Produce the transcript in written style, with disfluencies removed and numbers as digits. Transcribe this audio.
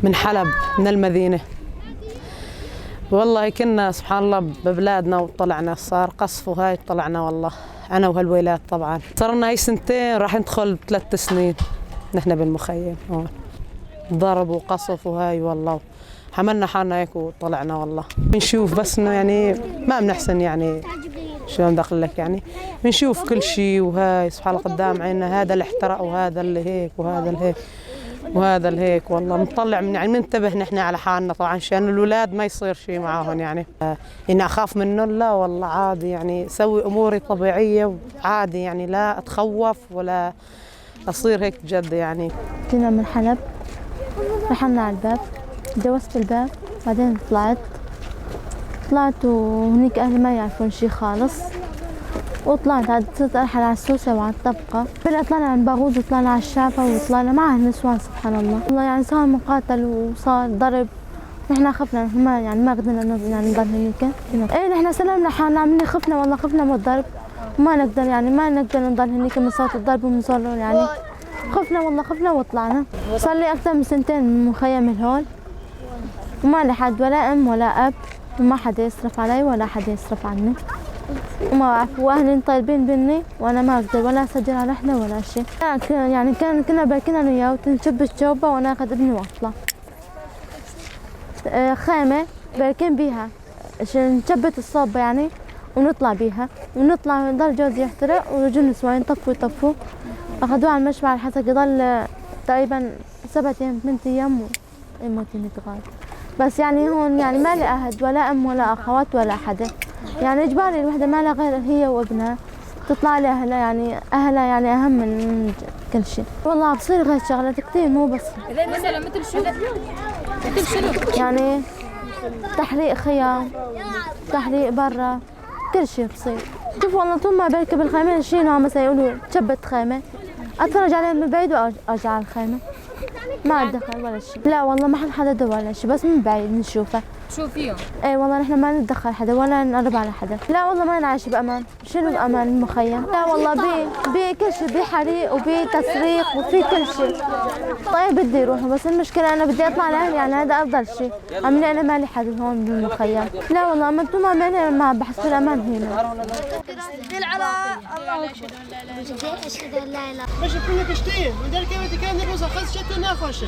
من حلب، من المدينة. والله كنا سبحان الله ببلادنا وطلعنا، صار قصف وهاي طلعنا والله أنا وهالولاد. طبعا صرنا هاي سنتين، راح ندخل 3 سنين نحن بالمخيم هون. ضرب وقصف وهاي، والله حملنا حالنا هيك وطلعنا. والله بنشوف بس انه يعني ما بنحسن، يعني شلون بدي اقول لك، يعني بنشوف كل شيء وهاي سبحان الله قدام عيننا، هذا اللي احترق وهذا اللي هيك وهذا اللي هيك وهذا اللي هيك. والله بنطلع من يعني بننتبه نحن على حالنا طبعا عشان الاولاد ما يصير شيء معاهم. يعني اني اخاف منهم؟ لا والله عادي، يعني سوي اموري طبيعيه وعادي، يعني لا اتخوف ولا اصير هيك جد يعني. جينا من حلب، رحلنا على الباب، تجاوزت الباب، بعدين طلعت وهنيك أهلي ما يعرفون شي خالص. وطلعت عاد صرت أرحل على السوسة وعلى الطبقة. طلعنا على الباغوز وطلعنا على الشافة وطلعنا مع النسوان. سبحان الله والله يعني صار مقاتل وصار ضرب، نحن خفنا، ما يعني ما قدرنا يعني نضل هنيك. ايه نحن سلمنا حالنا، عملنا خفنا، والله خفنا من الضرب وما نقدر، يعني ما نقدر نضل هنيك من صوت الضرب ومن صوت، يعني خفنا، والله خفنا وطلعنا. صار لي أكثر من سنتين من مخيم الهول وما لي حد، ولا أم ولا أب، وما حدا يصرف علي ولا حدا يصرف عني وما بعرف. واهلي طالبين مني وانا ما اقدر ولا اسجل على رحله ولا شيء. يعني كنا باكلنا انا وياه وتنشب الشوبه وانا اخذ ابني واطلع. خيمه باركين بيها عشان نثبت الصوبة يعني ونطلع بيها ونطلع. ضل جوزي يحترق ورجل النسوان يطفوا يطفوا، اخذوه على المشفى على الحسكة، ضل تقريبا 7 ايام، 8 ايام ويموت غاد. بس يعني هون يعني ما لي أحد، ولا أم ولا أخوات ولا حدا. يعني إجباري الوحدة ما لها غير هي وابنها تطلع لأهلها، يعني أهلها يعني أهم من كل شيء. والله بصير غير شغلات كثير، مو بس مثلا مثل شو؟ مثل شنو؟ يعني تحريق خيام، تحريق برا، كل شيء بصير. شوف والله طول ما بركب الخيمة شيء نوع مثلا يقولوا تشبت خيمة، اتفرج عليهم من بعيد وارجع على الخيمة، ما اتدخل ولا شيء. لا والله ما حد حدا ولا شيء، بس من بعيد نشوفه. تشوفيهم؟ ايه والله نحن ما نتدخل حدا ولا نقرب على حدا. لا والله ما نعيش بامان. شنو بامان المخيم؟ لا والله بي كل شيء، بي حريق وبي تسريق وفي كل شيء. طيب بدي يروحوا، بس المشكله انا بدي اطلع لاهلي، يعني هذا افضل شيء. عملي انا مالي حدا هون بالمخيم. لا والله ما طول ما ما بحس بالامان هنا. أشهد أن لا إله باش كل كشتيه من ذلك كان الروز خلص شتو ناخوشه.